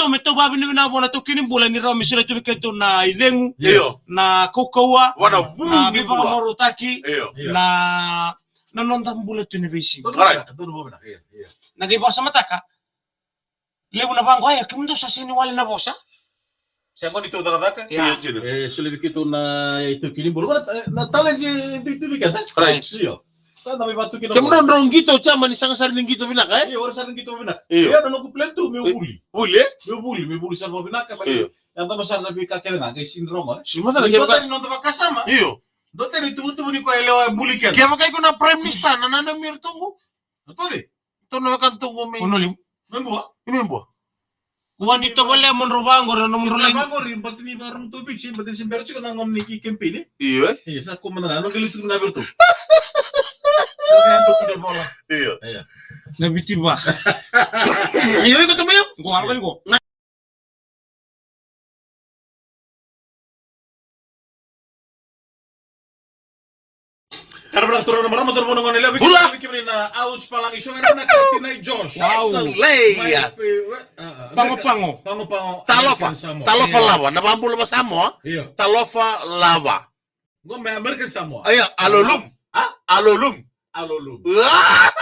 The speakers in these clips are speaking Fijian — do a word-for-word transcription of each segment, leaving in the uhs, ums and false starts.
keitou me tou vakavinavinaka vua na taukei ni bula ni rawa me solia tu vei keitou na icegu, io, na kaukauwa, vua na vu ni bula, na veivakamarautaki, io, io, na, na noda bula tu ena veisiga. Alright. Io, io. Na qai vakasamataka, levu na vaqo, aya, kemudou sa sega ni wale na vosa. Sa qo ni tou cakacaka? Ia. Io, Junior. E, solia vei keitou na itaukei ni bula. Na, na talent e duidui vei keda. Right. Io. Sa na mai vatuki na kemudou bula. Drau qito, Jama, ni sega sara ni qito vinaka, e? Io, ora sara ni qito vinaka. Io. Io, na noqu plan tu, meu vuli. Vuli, e? Meu vuli, meu vuli sara vakavinaka, mai. Io. Ia, cava sara na veika kece ga, qai sini rogo, e? Sini vata na kevaka. Dua tani noda vakasama. Io. Dua tani tuvatuva ni koya e lewa e buli keda. Kevaka iko na Prime Minister, na nana miratou qo. Na toci? Tou na wekada tu qo mai. Honourable. Mai Bua? Mai Bua. Kua ni tovolea mo drau vaqori, na nomudrau lai. Vaqori, baleta ni vakarorogo tu Viti, baleta ni se bera tiko na gauna ni ki campaign, e? Io, e? Io, sa kua mada ga, na qai lai tukuna vei iratou. Na qai lai tukuna vola. Io. Io. Na Viti va. Io, iko tamai. Qo, a qai qo. Era vinaka turaga na marama, turaga na gone yalewa, bula. Vei kemuni na Ouch Palagi Show, era vinaka Tinai Josh. Wow. Soleil. Mai pe, we, a, a, Pago Pago. Pago Pago. Talofa. American Samoa. Talofa lava. Na vabula va Samoa. Io. Talofa lava. Qo me American Samoa. Io, alolum. A? Alolum. Alolum. Alright,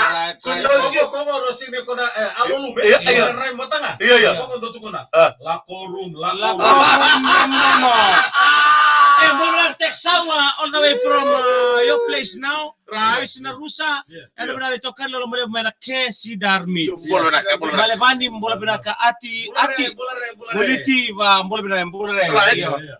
right. Ko na, ko na, ko na, e, alolum, e? Io, io. Rai mataka. Io, io. Ko na tukuna. A. Lakorum, lakorum. Lakorum, no, no, no. E, bula vinaka Texawa, all the way from, uh, your place now. Right. Voice na Rusa. Yeah. Ena vinaka ni tokani lolo mai na ke si darmit. Bula vinaka, bula vinaka. Malevani, bula vinaka, ati, ati. Bula re, bula re, bula re. Boliti, va, bula vinaka, bula re. Right. Io. Io, io.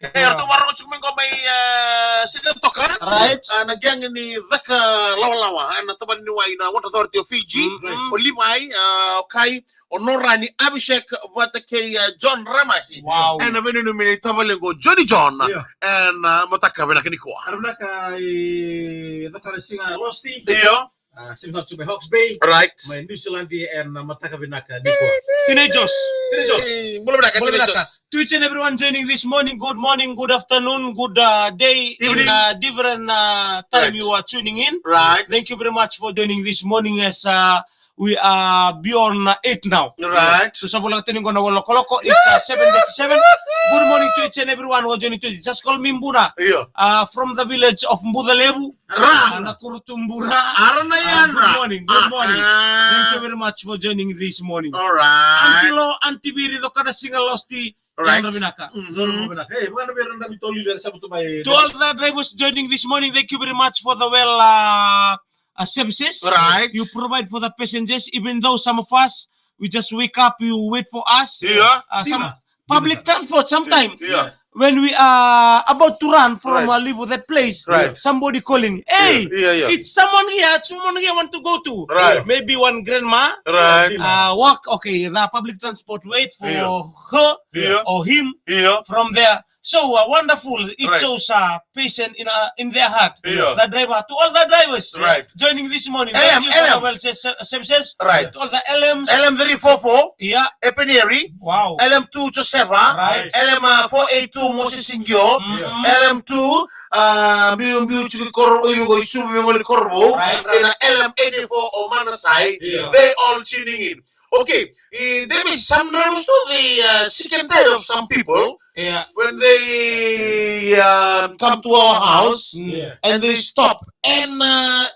E, ratou vakarorogo tiko mai qo mai, e, Sigatoka. Right. A, na gang ni Caka Lawalawa, e, na tabana ni wai na Water Authority of Fiji. Mm, mm. O Levi, a, o Kai, o Norani Abhishek, vata kei, e, John Ramasi. Wow. E, na veinanumi ni tavale qo Johnny John. Io. E, na mataka vinaka nikua. Vinaka i Caka na siga Losti. Io. Uh, same time to my Hawke's Bay. Right. Mai New Zealand, e na mataka vinaka nikua. Tinai Josh. Tinai Josh. Hey, bula vinaka, bula Tinai vinaka. Josh. To each and everyone joining this morning, good morning, good afternoon, good, uh, day, evening. In, uh, different, uh, time, right, you are tuning in. Right. Thank you very much for joining this morning as, uh, we are beyond, uh, eight now. Right. Tou sa voleka tiko qo na wai lokoloko. It's, uh, seven thirty-seven. Good morning to each and everyone who are joining today. Just call me Buna. Io. Uh, from the village of Bucalevu. Ra. Ana kuru tu bura. Ara na yadra. Ah, good morning, good morning. Ah, ah. Thank you very much for joining this morning. All right. Aunty Lo, Aunty Viri, coka na siga Losti. All right. Yadra vinaka. Mhm. Yadra vinaka. Hey, vaka na vei ira na veitoli era sa butu mai. To all the drivers joining this morning, thank you very much for the well, uh, uh, services. Right. You provide for the passengers, even though some of us, we just wake up, you wait for us. Yeah. Uh, some Public transport sometime. Yeah. When we are about to run from, right, uh, leave that place, right, somebody calling, "Hey, yeah, yeah, yeah, it's someone here, someone here want to go to." Right. Maybe one grandma, right, uh, walk. Okay, the public transport wait for, yeah, her, yeah, or him, yeah, from there. So, uh, wonderful. It, right, shows, uh, patient in, uh, in their heart. Yeah. The driver, to all the drivers, right, joining this morning. L M, thank you for, L M, the well se-, se-, services. Right. To all the L Ms. L M three four four. Yeah. Epineri. Wow. L M two Josepha. Right. L M, uh, four eight two Moses Ingio. Mm-hmm. L M two, uh, Biu Biu Chiki Koro, Iu Go Isu, Biu Biu Koro. Right. And, uh, L M eighty-four Omanasai. Yeah. They all tuning in. Okay, eh, there is sometimes too the, uh, sick and tired of some people, yeah, when they, um, come to our house, mm, yeah, and they stop. And, uh,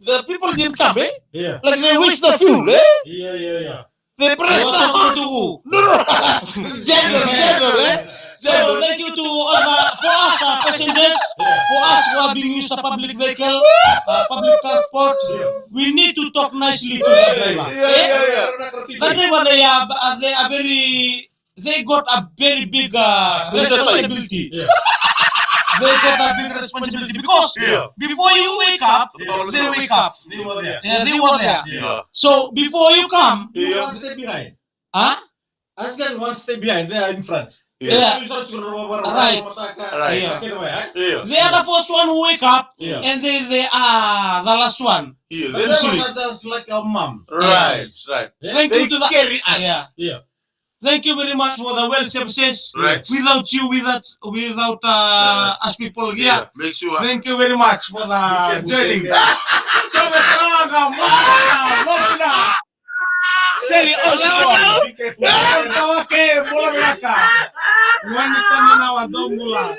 the people didn't come, eh? Yeah. Like they waste the fuel, eh? Yeah, yeah, yeah. They press the button. No, no. General, general, eh? So, thank you to all the, for us, uh, passengers, yeah, for us who are being used a public vehicle, uh, public transport, yeah, we need to talk nicely to the driver. Yeah, eh? Yeah, yeah. The driver, they are, uh, they are very, they got a very big, uh, responsibility. Responsibility. Yeah. They got a big responsibility because, yeah, before you wake up, yeah, they wake up. They were there. Yeah, they were there. Yeah. So, before you come, yeah, you one step behind. Huh? As in one step behind, they are in front. Yeah. Yeah. Right. Right. Yeah. Yeah. They are the first one who wake up, yeah, and they, they are the last one. Yeah. But they are just like our moms. Right, yes, right. Yeah. Thank you to the, they carry us. Yeah. Yeah. Thank you very much for the well services. Right. Without you, without, without, uh, yeah, us people here. Yeah. Make sure. Thank you very much for the joining. Be careful. Be careful. Chome Sarawanga, Mona, Mona. Sally Osborne. Okay, bula vinaka. Ngoni tamana wa dou bula.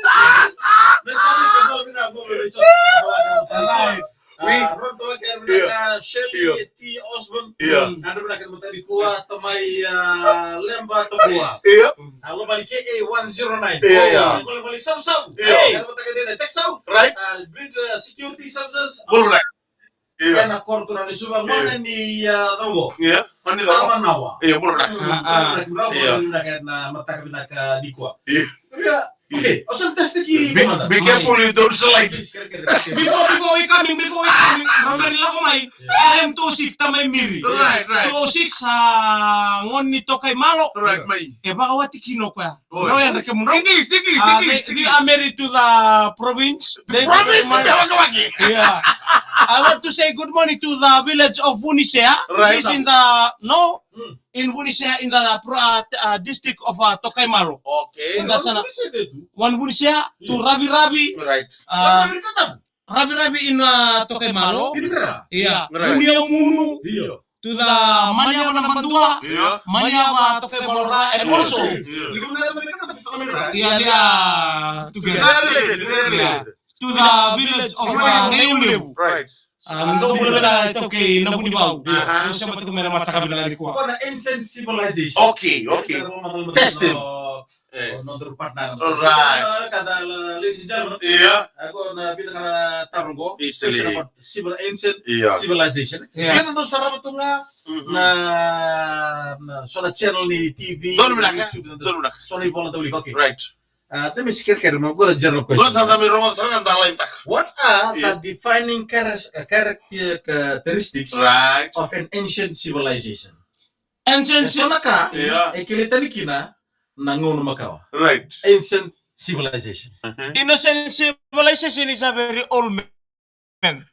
Right. We, ah, Roto Wake, yeah, vinaka, Shirley, yeah, T Osborne. Yeah. Nodra vinaka na mataka nikua, Tamai, ah, Lemba Tabua. Yeah. Ah, Lomani K A one zero nine. Yeah, yeah. Lomani Savusavu. Yeah. Hey. Nodra mataka nikua, Texau. Right. Ah, Grid, ah, Security Services. Bula vinaka. Io. Ena koro turaga ni Suva, gone ni, ah, Caugo. Io. Gone ni Caugo. Tamanawa. Io, bula vinaka. Ah, ah. Bula vinaka, io, bula vinaka na mataka vinaka nikua. Io. Io. Okay, au sa test ki. Be, commander, be careful you don't slide. Please, kere, kere, kere. Before, before we coming, before we coming, Ramari lako mai. Io. I am two oh six, Tamai Miri. Right, right. Two oh six, ah, gone ni Tokaimalo. Right, mai. E vakawati kina o koya. Oi. No, yadra kemudrau. English, English, ah, English, they, they English. Are married to the province. They, province, they, me wake wake. Yeah. I want to say good morning to the village of Vunisea. Right. It is in the, no, mm, in Vunisea, in the, uh, pro-, uh, uh, district of, uh, Tokaimalo. Okay. In the sana. Vunisea, tu. One Vunisea, yeah, to Ravi Ravi. Right. Uh, Ravi Ravi in, uh, Tokaimalo. In there. Yeah. Right. Munu, Munu. Yeah. To the Maniava na Madua, yeah, Maniava Tokaimalo ra, and also, yeah, yeah, they are together. They are related, they are related. To the village of, uh, Naiulevu. Right. Ah, dou bula vinaka, okay, na Vunivau. Uh-huh. Au sema tu me na mataka vinaka nikua. Ko na ancient civilization. Okay, okay. Test him. Eh. O nodaru partner. All right. Ah, ka da, ladies and gentlemen. Yeah. Qo na vica ga na taro qo. Easily. Question about civil, ancient, yeah, civilization. Yeah. Ia na dou sarava tu ga, mhm, na, na so na channel ni T V, donu vinaka, YouTube, na donu vinaka, so na ivola Taulika. Okay. Right. Ah, let me see, kere, kere, ma qo na general question. Qo sa da mai rogoca sara ga da lai taka. What are the, yeah, defining chara-, uh, character-, characteristics, right, of an ancient civilization? Ancient, e so na ka, yeah, e kilai tani kina na gauna makawa. Right. Ancient civilization. Uh-huh. Innocent civilization is a very old man.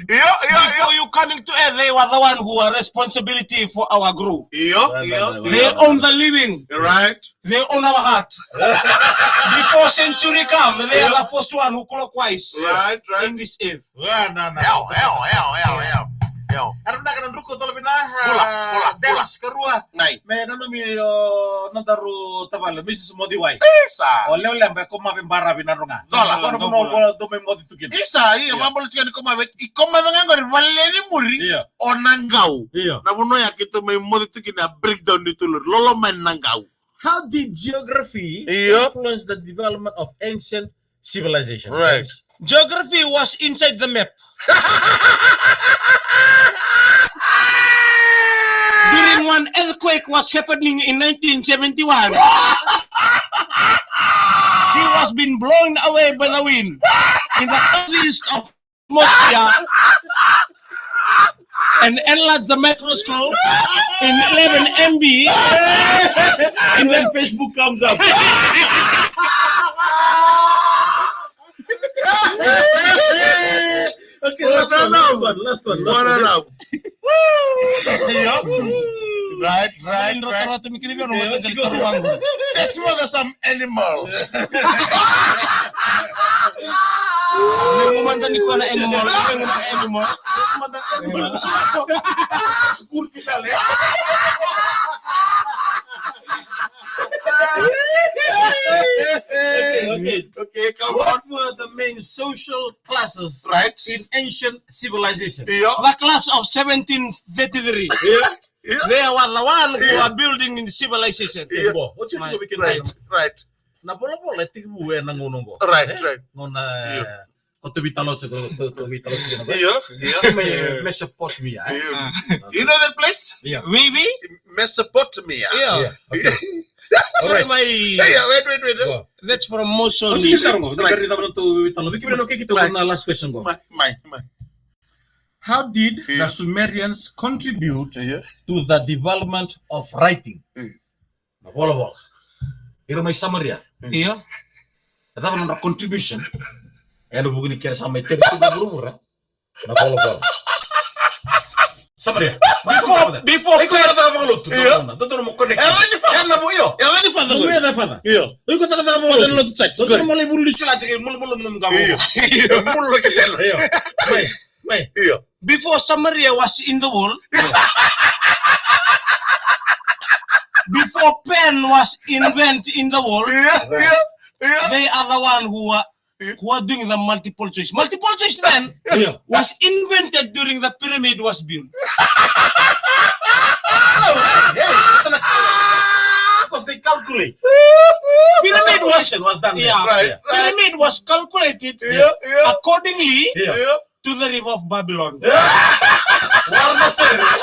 Io, io, io. Before you coming to earth, they were the one who are responsibility for our growth. Io, io, io. They own the living. Right. They own our heart. Before century come, they are the first one who clockwise, right, right, in this earth. Io, io, io, io, io. Io. Era vinaka na druko, cola vinaka. Bula, bula, bula. Dennis Karua. Nai. Me nanumi o nodaru tavale, Missus Mociwai. Isa. O Leoleba e Komave baravi na ruga. Cola. Kona vanua dou mai moce tu kina. Isa, ia, io, vabolo tiko ni Komave. I Komave ga qori, vale ni muri. Io. O Naqau. Io. Na vanua ya keitou mai moce tu kina, breakdown ni tolu. Lolo mai Naqau. How did geography, io, influence the development of ancient civilization? Right. Geography was inside the map. During one earthquake was happening in nineteen seventy-one, he was being blown away by the wind in the southeast of atmosphere and enlarge the microscope in eleven M B. And then Facebook comes up. Okay, last one, last one, last one, last one. Right, right, right. This mother some animal. Levu mada ni kona animal, levu mada animal. School kita le. Okay, okay. Okay, come on. What were the main social classes, right, in ancient civilization? Io. The class of seventeen thirty-three. Io. Io. They were the one who, io, are building in civilization. Io. Right, right. Na volavola e tekivu ena gauna oqo. Right, eh? Right. Gauna, io, eh, ko Tovitaloce, ko, ko Tovitaloce kina. Io, io. Mai Mesopotamia, eh? Io. Ah. You know that place? Io. Oui, oui. Mesopotamia. Io. Io. Okay. All right. Mai. Hey, wait, wait, wait. Go. That's from Mosoni. Right. Right. Right. Right. Right. Right. Right. Right. Right. Right. How did, io, the Sumerians contribute, io, to the development of writing? Io. Na volavola. Ira mai Samaria. Io. E cava nodra contribution ena vuku ni kena sa mai teki tu na vuravura na volavola? Samaria. Before, before. Iko era caka vakalotu. Io. Dodonu mo connect. E cava ni father? Ena vu, io. E cava ni father? Mo, e cava father? Io. Iko caka caka vakalotu. Father lotu church. Dodonu mo lai vulu ni sula church, mulu, mulu, mulu, mulu. Io. Mulu ki tena. Io. Mai, mai. Io. Before Samaria was in the world, io, pen was invented in the world, yeah, yeah, yeah, they are the one who are, yeah, who are doing the multiple choice. Multiple choice then, yeah, was invented during the pyramid was built. Because they calculate. Pyramid was, calculation was done there. Yeah. Right, yeah, right. Pyramid was calculated, yeah, yeah, accordingly, yeah, yeah, to the river of Babylon. Warna serius.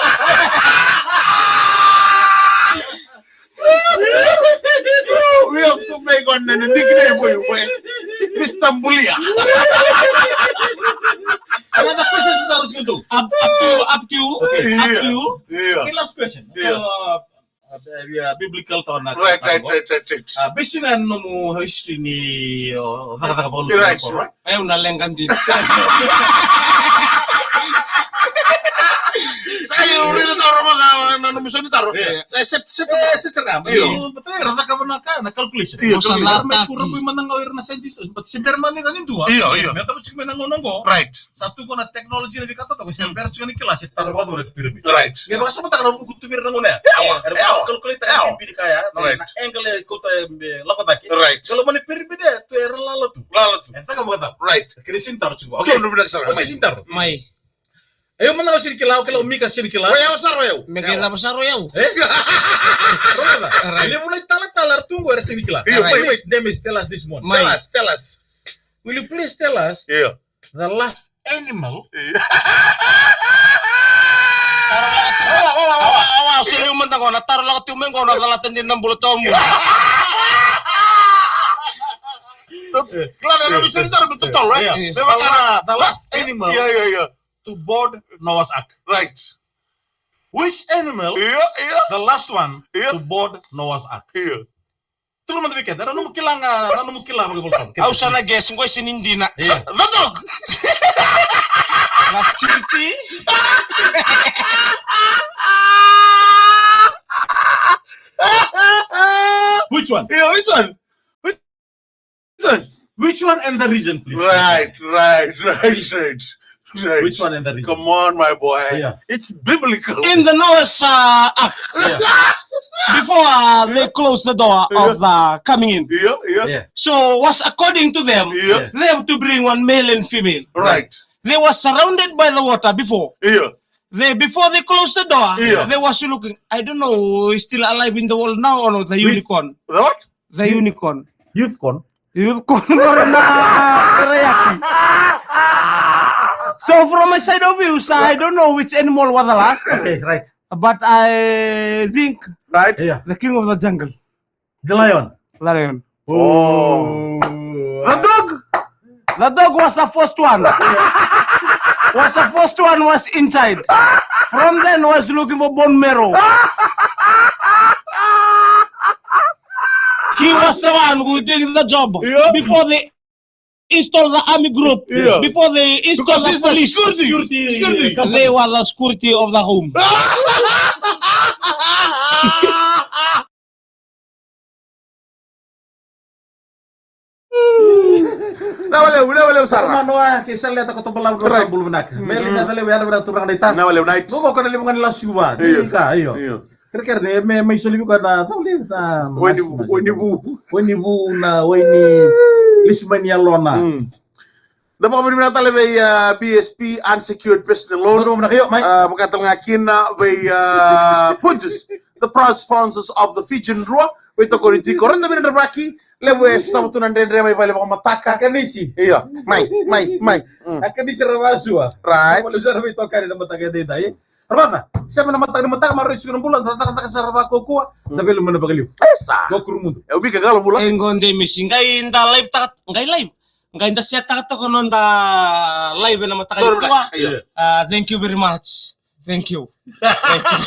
We have to make one and a nickname for you, boy. Mister Bulia. Another question is out to you. Up, up to you, up to you. Okay. Up to you. Yeah. Yeah. Okay, last question. Yeah. Uh, uh, yeah, biblical tournament. Right, right, right, right, right. Uh, based on nomu history ni, uh, cakacaka vakalutu, right, right? Au na leqa dina. Sa io, uri na taro mada, na nomu isau ni taro. Io. E, set, set, e, set sara. Io. Io, baleta era cakava na ka, na calculation. Io, calculation. Sa na me kura mai mada ga o ira na scientist, but se bera mada ga ni dua. Io, io. Me tau tiko mai na gauna qo. Right. Sa tu qo na technology na veika totoka, se bera tiko ni kila se taro vakacava na pyramid. Right. Qai vakasamataka na vuku tu vei ira na gauna ya. Io, era io, calculate-taka na pyramid ka ya, na, right, na angle e kauta, e, lako cake. Right. Qai loma ni pyramid ya, tu era lala tu. Lala tu. E caka vakacava. Right. Kena sini taro tiko. Okay. Tiko na vinaka sara. Mai. Sini taro. Mai. E, au mada ga sini kila, au kila o Mika sini kila. O yau sara o yau. Me qai cava sara o yau. E? Rogoca. Right. Levu na italatala era tu qo era sini kila. Io, right. Mai, mai. Please, dem is tell us this morning. Mai. Tell us, tell us. Will you please tell us, io, the last animal? Io. Awa, awa, awa, awa, soli mada qo, na taro lako tu mai qo, na calata dina na bula tomu. Kila na, io, na, io, sini taro me totolo, e? Io. Me vaka na the last animal. Io, io, io. To board Noah's Ark. Right. Which animal, io, io, the last one, io, to board Noah's Ark? Io. Tukuna mada vei keda, na nomu kila ga, na nomu kila vakavolekati. Au sa na guess, qo e sini dina. Io. The dog. Na security. Which one? Io, which one? Which one? Which one and the reason, please? Right, right, right, right, right. Which one and the reason? Come on, my boy. Yeah. It's biblical. In the Noah's, uh, Ark. Yeah. Before, uh, they closed the door, yeah, of the coming in. Yeah, yeah. Yeah. So, was according to them, yeah, they have to bring one male and female. Right. They were surrounded by the water before. Yeah. They, before they closed the door, yeah, they was looking. I don't know, is still alive in the world now or not, the, which, unicorn. The what? The unicorn. Youth con. Youth con. So from my side of views, I don't know which animal was the last. Okay, right. But I think, right, yeah, the king of the jungle. The lion. Lion. Oh. The dog. The dog was the first one. Was the first one was inside. From then was looking for bone marrow. He was the one who did the job, yeah, before they install the army group, yeah, before they install, because the police. Security. Security. They were the security of the home. Na wale, na wale sara. Manoa ke sele ta ko to balavu, right, bulu vinaka. Mm. Meli na tale wea na turaga na ita. Na wale night. Bobo ko na limu ngani la siwa. Io. Ika, io. Io. Kerekere ne, me, me soli ko na tale na. Weni, mas, mas. Weni vu. Weni vu na, weni lisumani alona. Mm. Da vakavinavinaka tale vei, uh, B S P Unsecured Personal Loan. Vinaka, io, mai. Uh, vaka tale ga kina vei, uh, Punjas, the proud sponsors of the Fijian Drua. Veitokoni tiko, reda mai na dravaki, levu e sotava tu na dredre mai vale vakamataka. Akanisi. Io, mai, mai, mai. Mm. Akanisi ra vasua. Right. Vale sara veitokani na mataka edaidai. Ravata, sema na mataka, na mataka maroroi tiko na bula, da cakacaka sara vakaukauwa, da veilemona vakaliu. Esa. Dua kuru mudu. E, au vika galo bula. E, qo de misi, qai da live taka, qai live. Qai da share taka toka noda live ena mataka nikua. Io. Ah, thank you very much. Thank you. Thank you.